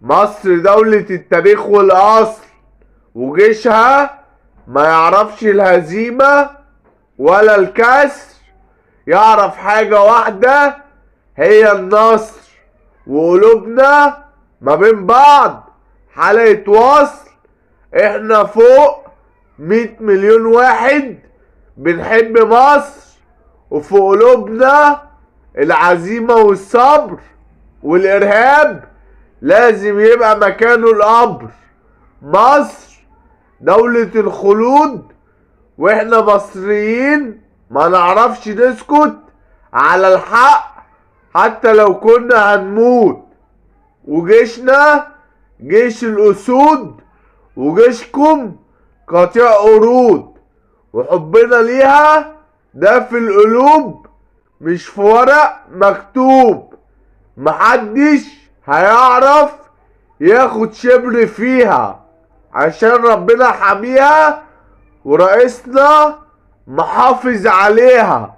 مصر دولة التاريخ والأصل، وجيشها ما يعرفش الهزيمة ولا الكسر، يعرف حاجة واحدة هي النصر. وقلوبنا ما بين بعض حلقة وصل، احنا فوق 100 مليون واحد بنحب مصر، وفي قلوبنا العزيمة والصبر، والإرهاب لازم يبقى مكانه القبر. مصر دولة الخلود، واحنا مصريين ما نعرفش نسكت على الحق حتى لو كنا هنموت. وجيشنا جيش الأسود، وجيشكم قطيع قرود، وحبنا ليها ده في القلوب مش في ورق مكتوب. محدش هيعرف ياخد شبر فيها عشان ربنا حاميها ورئيسنا محافظ عليها.